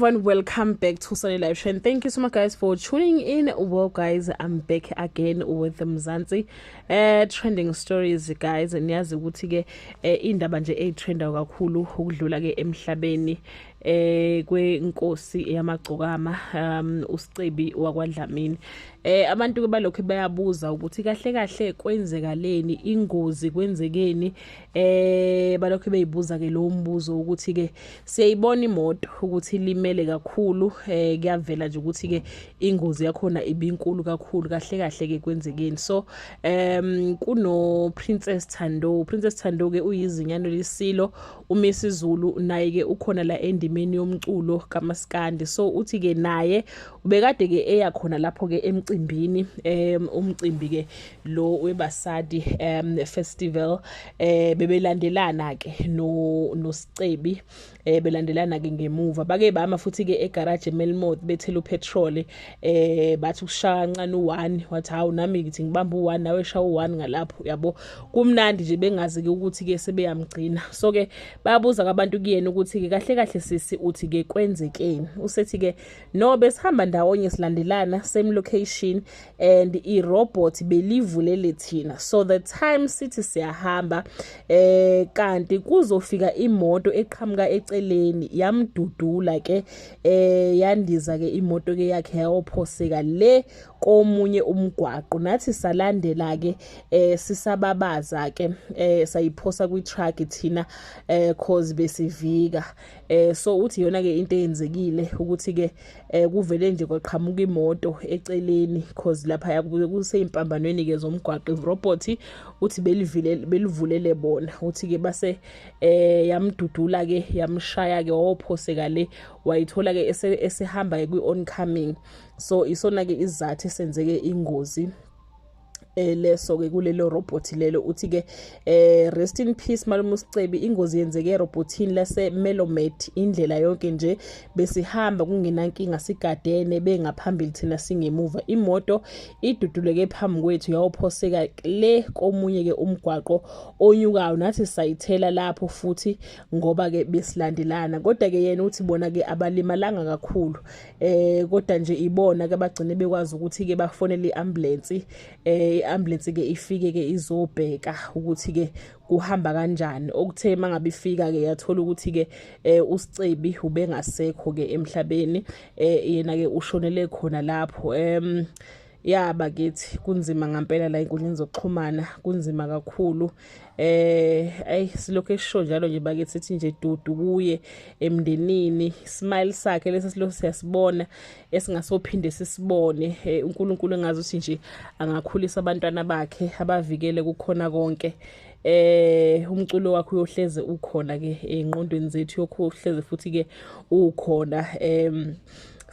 Everyone, welcome back to Sunny Live Show and thank you so much guys for tuning in. Well guys, I'm back again with the Mzansi trending stories guys. Niyazi ukuthi ke indaba nje eyitrendayo kakhulu ukudlula ke emhlabeni kwenkosi yamagcokama uSicebi wakwaDlamini. Abantu ke balokhu bayabuza ukuthi kahle kahle kwenzekaleni, ingozi kwenzekeni. Balokhu beyibuza ke lo mbuzo ukuthi ke siyayibona imoto ukuthi limele kakhulu, kuyavela nje ukuthi ke ingozi yakhona ibinkulu kakhulu, kahle kahle ke kwenzekeni. So kuno Princess Thando, Princess Thando ke uyizinyane lesilo uMisizulu, naye ke ukhona la endimeni yomculo kaMaskandi. So uthi ke naye ubekade ke eya khona lapho ke emcimbini, umcimbi ke lo webasadi festival, bebelandelana ke no noSicebi, belandelana ke ngemuva. Bake bama futhi ke egarage eMelmoth bethela upetrol, bathi ushaya kancane u1, wathi hawu nami ngithi ngibamba u1 nawe shaya u1 ngalapho, yabo kumnandi nje, bengazi ke ukuthi ke sebeyamgcina. So ke bayabuza abantu kuyena ukuthi ke kahle kahle sisi uthi ke kwenzekeni. Usethi ke no, besihamba ndawonye silandelana same location and i-robot belivulele thina, so the time sithi siyahamba kanti kuzofika imoto eqhamuka eceleni yamdudula ke, yandiza ke imoto ke yakhe yayophoseka le komunye umgwaqo. Nathi salandela ke, sisababaza ke, sayiphosa kwi truck thina, cause besivika. So uthi yona ke into eyenzekile ukuthi ke kuvele nje kwaqhamuka imoto eceleni, cause lapha kuseyimpambanweni ke zomgwaqo, robot uthi belivile belivulele bona. Uthi ke base yamdudula ke, yamshaya ke, waphoseka le, wayithola ke esehamba ke kwi oncoming. So isona ke isizathu esenzeke ingozi leso ke kulelo robot lelo. Uthi ke rest in peace malume uSicebi, ingozi yenzeke erobotini lase Melomed, indlela yonke nje besihamba kungenankinga, sigadene bengaphambili thina singemuva, imoto iduduleke phambi kwethu yawophoseka le komunye ke umgwaqo onyukayo, nathi sayithela lapho futhi ngoba ke besilandelana. Kodwa ke yena uthi bona ke abalimalanga kakhulu, kodwa nje ibona ke bagcine bekwazi ukuthi ke bafonele iambulance, iambulance ke ifike ke izobheka ukuthi ke kuhamba kanjani. Okuthe mangabe ifika ke yathola ukuthi ke uSicebi ubengasekho ke emhlabeni, yena ke ushonele khona lapho. Ya bakithi, kunzima ngempela la inkundleni zokuxhumana, kunzima kakhulu. Ay silokho esisho njalo nje bakithi, sithi nje dudu kuye emndenini, smile sakhe lesi silokho siyasibona esingasophinde sisibone. uNkulunkulu engazi ukuthi nje angakhulisa abantwana bakhe, abavikele kukhona konke. Umculo wakhe uyohleze ukhona ke engqondweni zethu, yokuhleze futhi ke ukhona,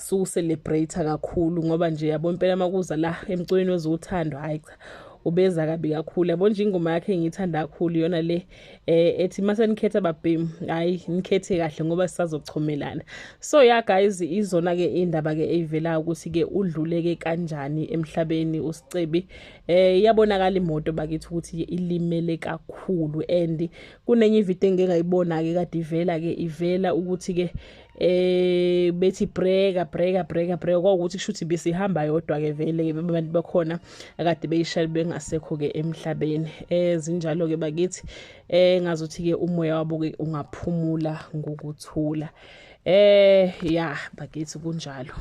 su celebrate kakhulu ngoba nje yabo impela makuza la emculweni wezothando, hayi cha, ubeza kabi kakhulu. Yabo nje ingoma yakhe engiyithanda kakhulu iyona le ethi mase nikhetha babhemu, hayi nikhethe kahle ngoba sisazochomelana. So yeah guys, izona ke indaba ke eyivela ukuthi ke udluleke kanjani emhlabeni uSicebi. Iyabonakala imoto bakithi ukuthi ilimele kakhulu, and kunenye ivideo engeke ngayibona ke kade ivela ke, ivela ukuthi ke bethi breka breka breka breka, kwawukuthi kushuthi besihamba yodwa ke vele ke abantu bakhona akade beyishaya bengasekho ke emhlabeni. Zinjalo ke bakithi, ngazuthi ke umoya wabo ke ungaphumula ngokuthula. Ya bakithi, kunjalo.